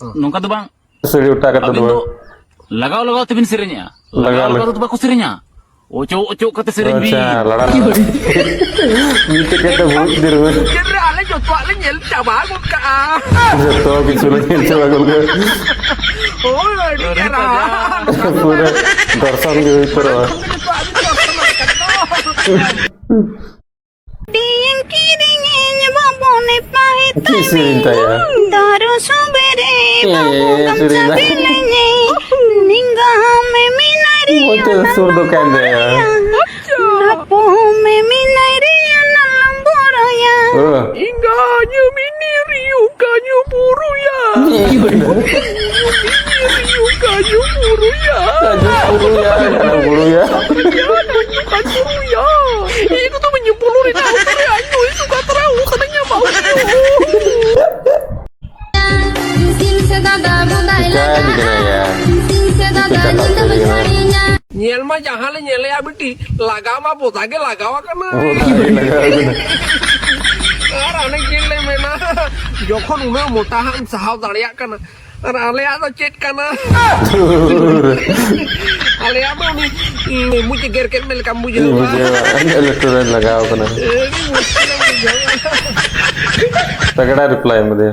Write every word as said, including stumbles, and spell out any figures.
ᱱᱚᱝᱠᱟ ᱫᱚ ᱵᱟᱝ᱾ ᱥᱟᱹᱲᱤ ᱚᱴᱟ ᱠᱟᱛᱮ ᱫᱚ ᱟᱹᱵᱤᱱ ᱫᱚ ᱵᱟᱝ᱾ ᱞᱟᱜᱟᱣ ᱞᱟᱜᱟᱣ ᱛᱮᱵᱤᱱ ᱥᱮᱨᱮᱧᱮᱜᱼᱟ᱾ ᱞᱟᱜᱟᱣ ᱞᱟᱜᱟᱣ ᱞᱟᱜᱟᱣ᱾ ᱞᱟᱜᱟᱣ ᱛᱮᱫᱚ ᱵᱟᱠᱚ ᱥᱮᱨᱮᱧᱟ᱾ ᱚᱪᱚᱜ ᱚᱪᱚᱜ ᱠᱟᱛᱮ ᱥᱮᱨᱮᱧ ᱵᱤᱱ᱾ ᱟᱪᱪᱷᱟ, ᱞᱟᱲᱟ ᱞᱟᱲᱟ᱾ ᱢᱤᱫᱴᱮᱡ ᱠᱟᱛᱮ ᱵᱷᱩᱲᱩᱡ ᱤᱫᱤ ᱨᱮ᱾ ᱪᱮᱫ ᱨᱮ ᱟᱞᱮ ᱡᱚᱛᱚᱣᱟᱜ ᱞᱮ ᱧᱮᱞ ᱪᱟᱵᱟ ᱜᱚᱫ ᱠᱟᱜᱼᱟ᱾ ᱡᱚᱛᱚ ᱠᱤᱪᱷᱩ ᱞᱮ ᱧᱮᱞ ᱪᱟᱵᱟ ᱜᱚᱫ ᱠᱟᱜᱼᱟ᱾ ᱦᱳᱭ, ᱟᱹᱰᱤ ᱪᱮᱦᱨᱟ᱾ ᱯᱩᱨᱟᱹ ᱫᱚᱨᱥᱚᱱ ᱜᱮ ᱦᱩᱭ ᱩᱛᱟᱹᱨᱚᱜᱼᱟ᱾ ᱡᱚᱛᱚᱣᱟᱜ ᱞᱮ ᱫᱚᱨᱥᱚᱱ ᱠᱟᱫᱟ᱾ ᱴᱤᱭᱟᱹᱝ ᱠᱤᱨᱤᱧᱤᱧ ᱵᱟᱵᱚᱱᱮ ᱯᱟᱹᱦᱤ ᱪᱮᱫ ᱥᱮᱨᱮᱧ ᱛᱟᱭᱟ? ᱫᱟᱨᱩ ᱥᱚᱵᱮᱨᱮ ᱮ, ᱵᱟᱵᱩ ᱜᱟᱢᱪᱷᱟ ᱥᱮᱨᱮᱧ ᱫᱟᱭ᱾ ᱵᱤᱞᱟᱹᱧᱮ ᱱᱤᱝᱜᱟ ᱢᱮ ᱢᱤᱱᱟᱹᱨᱤ ᱢᱚᱪᱟ ᱥᱩᱨ ᱫᱚ ᱠᱟᱱ ᱛᱟᱭᱟ᱾ ᱰᱷᱟᱯᱚ ᱢᱮ ᱢᱤᱱᱟᱹᱨᱤ ᱚᱱᱟ ᱞᱚᱢᱵᱚᱨᱚᱭᱟ᱾ ᱚ᱾ ᱤᱝᱜᱟ ᱧᱩ ᱢᱤᱱᱤᱨᱤᱭᱩ ᱠᱟᱧᱩ ᱵᱩᱨᱩᱭᱟ᱾ ᱤᱝᱜᱟ ᱧᱩ ᱢᱤᱱᱤᱨᱤᱭᱩ ᱠᱟᱧᱩ ᱵᱩᱨᱩᱭᱟ᱾ ᱠᱟᱧᱩ ᱵᱩᱨᱩᱭᱟ, ᱠᱟᱧᱩ ᱵᱩᱨᱩᱭᱟ᱾ ᱠᱟᱧᱩ ᱵᱩᱨᱩᱭᱟ᱾ ᱤᱧ ᱫᱚ ᱵᱟᱹᱧ ᱵᱚᱞᱚ ᱨᱮᱱᱟ ᱩᱛᱟᱹᱨ ᱟᱭ ᱱᱩᱭ ᱥᱩᱜᱟᱛᱨᱟ ᱩᱱ ᱠᱟᱛᱮ ᱧᱟᱢᱟ᱾ ᱥᱤᱧ ᱥᱮ ᱫᱟᱫᱟ ᱵᱚᱸᱜᱟᱭ ᱪᱤᱠᱟᱹ ᱞᱟᱜᱟ᱾ ᱤᱫᱤ ᱠᱟᱱᱟ ᱭᱟ? ᱥᱤᱧ ᱥᱮ ᱫᱟᱫᱟ ᱪᱤᱠᱟᱹ ᱧᱤᱫᱟᱹ ᱠᱟᱛᱮ ᱵᱟᱹᱧ ᱦᱤᱲᱤᱧᱟ᱾ ᱧᱮᱞ ᱢᱟ ᱡᱟᱦᱟᱸ ᱞᱮ ᱧᱮᱞᱮᱜᱼᱟ ᱵᱤᱴᱤ, ᱞᱟᱜᱟᱣ ᱢᱟ ᱵᱚᱫᱟ ᱜᱮ ᱞᱟᱜᱟᱣ ᱟᱠᱟᱱᱟ᱾ ᱵᱚᱫᱟ ᱜᱮ ᱞᱟᱜᱟᱣ ᱟᱠᱟᱱᱟ᱾ ᱟᱨ ᱟᱞᱮ ᱪᱮᱫ ᱞᱮ ᱢᱮᱱᱟ, ᱡᱚᱠᱷᱚᱱ ᱩᱱᱟᱹᱜ ᱢᱚᱴᱟ ᱦᱟᱸᱜ ᱮᱢ ᱥᱟᱦᱟᱣ ᱫᱟᱲᱮᱭᱟᱜ ᱠᱟᱱᱟ, ᱟᱨ ᱟᱞᱮᱭᱟᱜ ᱫᱚ ᱪᱮᱫ ᱠᱟᱱᱟ? ᱫᱷᱩᱨ᱾ ᱟᱞᱮᱭᱟᱜ ᱫᱚ ᱩᱱᱤ, ᱩᱸ, ᱢᱩᱡ ᱜᱮᱨ ᱠᱮᱫ ᱢᱮ ᱞᱮᱠᱟᱢ ᱵᱩᱡᱷᱟᱹᱣᱟ᱾ ᱵᱩᱡᱷᱟᱹᱣᱟ, ᱟᱹᱰᱤ ᱞᱟᱹᱴᱩ ᱨᱮ ᱞᱟᱜᱟᱣ ᱠᱟᱱᱟ᱾ ᱟᱹᱰᱤ ᱢᱩᱥᱠᱤᱞᱮᱢ ᱵᱩᱡᱷᱟᱹᱣᱟ᱾ ᱛᱟᱜᱲᱟ reply ᱮᱢ ᱠᱟᱫᱮᱭᱟ᱾